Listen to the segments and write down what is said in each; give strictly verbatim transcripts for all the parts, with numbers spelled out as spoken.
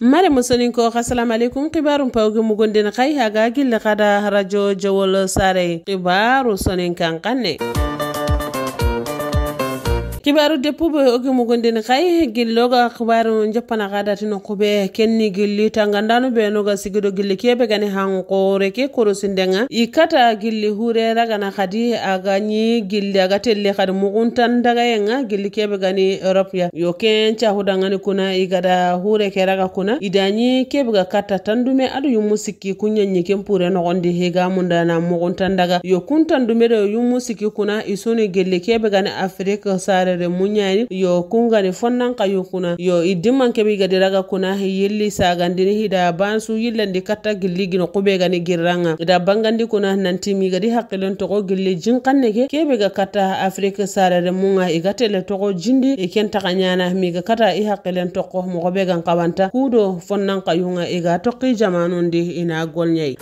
Mare mo soninko, assalamu alaikum. Kibaru pawge mugunden kai haga gille kada radio Jawol Sare. Kibaru soninkan kanne. Kibaru depube oge mugunden kai gilloga kibaru jappana kada tino kube kenni gilli tangandano be noga sigido gilli kebe gani hanko reke koro sindenga. Ikata gilli hure ragana kadi agani gilli agatelle kadi muguntan daga yenga gilli kebe gani Europe ya. Yo ken cahuda ngani kuna igada hure ke raga kuna. Idani kebe ga kata tandume adu yumu sikki kunya nyiken pure no gondi higa munda na muguntan daga. Yo kun tandume do yumu sikki kuna isuni gilli kebe gani Afrique sare de munyani. Yo kungani fonnan kayu kuna. Yo idimman kebe gadi raga kuna yilli sagandini hida bansu yillandi kata gilli gino kube gani girranga. Ida bangandi kuna nanti mi gadi hakilen toko gilli jinkanne ke kebe ga kata Afrique sare de munga igatele toko jindi iken takanyana mi ga kata i hakilen toko mo be gan kabanta kudo fonnan kayunga iga tokki jamanundi ina golnyai.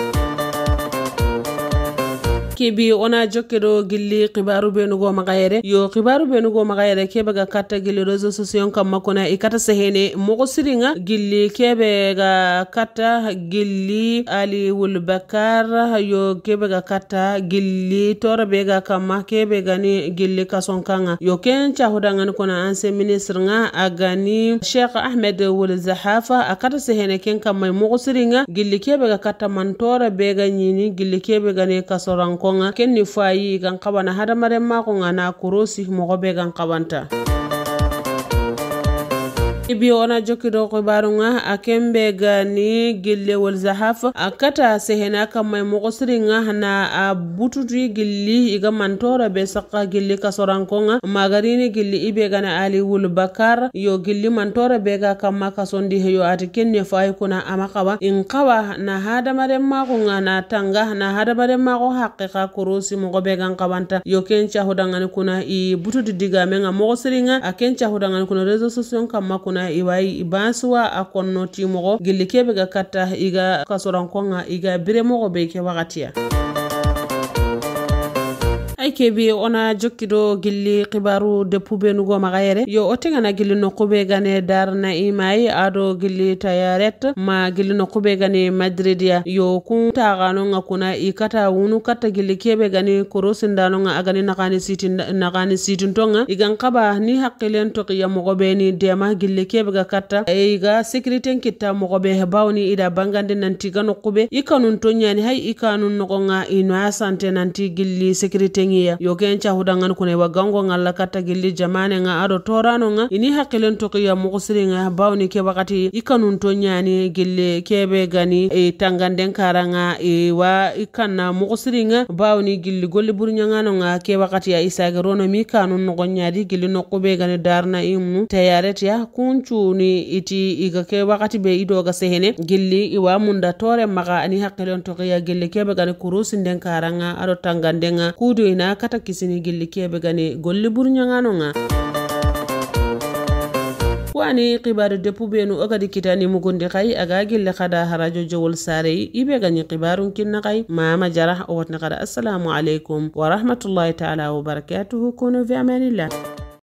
Kibi ona jokke do gilli kibaru benugo magayere. Yo kibaru benugo magayere kebe ga kata gilli réseaux sociaux kamma kuna ikata sehene mogo siringa gilli kebe ga kata gilli Ali Wul Bakar. Yo kebe ga kata gilli tora be ga kamma kebe gani gilli kason kanga. Yo ken cahuda ngani kuna ancien ministre nga agani Sheikh Ahmed Wul Zahafa akata sehene ken kamma mogo siringa gilli kebe ga kata mantora be ga nyini gilli kebe gani kasorankonga kenni fayi gan kabana hadamare mako nga na kurosi mogo be gan kabanta. Ibi ona jokido ko barunga akembe gani gilli Wul Zahaf akata sehena kamma mogo siringa na a bututi gilli iga mantora be saka gilli kasorankonga magarini gilli ibe gani Ali Wul Bakar yo gilli mantora be ga kamma kasondi yo ati kenne fayi kuna amakawa in kawa na hadamare mako nga na tanga na hadamare mako haqiqa kurusi mogo be gan kawanta yo ken cahuda ngani kuna i butudi diga menga mogo siringa a ken cahuda ngani kuna réseaux sociaux kamma kuna i wayi i bansuwa a konno ti mogo gilli kebe ga katta iga kasorankonga iga bire mogo be ke wakatiya. Ay kebi ona jokkido gilli kibaru de pube nugo magayere yo o tegana gilli no kube gane dar na imai ado gilli tayaret ma gilli no kube gane Madrid ya yo kun tagano nga kuna i kata wunu kata gilli kebe gane korosin dano nga agani nakani sitin nakani sitin tonga igan kaba ni hakilen toki ya mogo be ni dema gilli kebe ga kata e iga sécurité kitta mogo be bawni ida bangande nanti gano kube i kanun to nyani hay i kanun nogo nga i no a sante nanti gilli sécurité ngiya yo ken cahuda ngan kuna wa gango ngalla katta gilli jamane nga ado torano nga ini hakilen toki ya mogo siri nga bawni ke wakati i kanun to nyani gilli kebe gani e tanganden kara nga e wa i kanna mogo siri nga bawni gilli golli burnya ngano nga ke wakati ya isage rono mi kanun nogo nyadi gilli no kube gani darna imnu tayaret ya kuncu ni iti iga ke wakati be ido ga sehene gilli iwa munda tore maga ani hakkilon to ya gilli kebe gani kurusi nden karanga ado tangande nga kudu ina kata kisini gilli kebe gani golli burnya ngano nga. Wani kibaru depu benu ogadi kitani mugundi kai aga gilli kada harajo jowol sarei ibe gani kibarun kinna kai mama jara o watna kada assalamu alaikum wa rahmatullahi ta'ala wa barakatuhu kunu fi amanillah.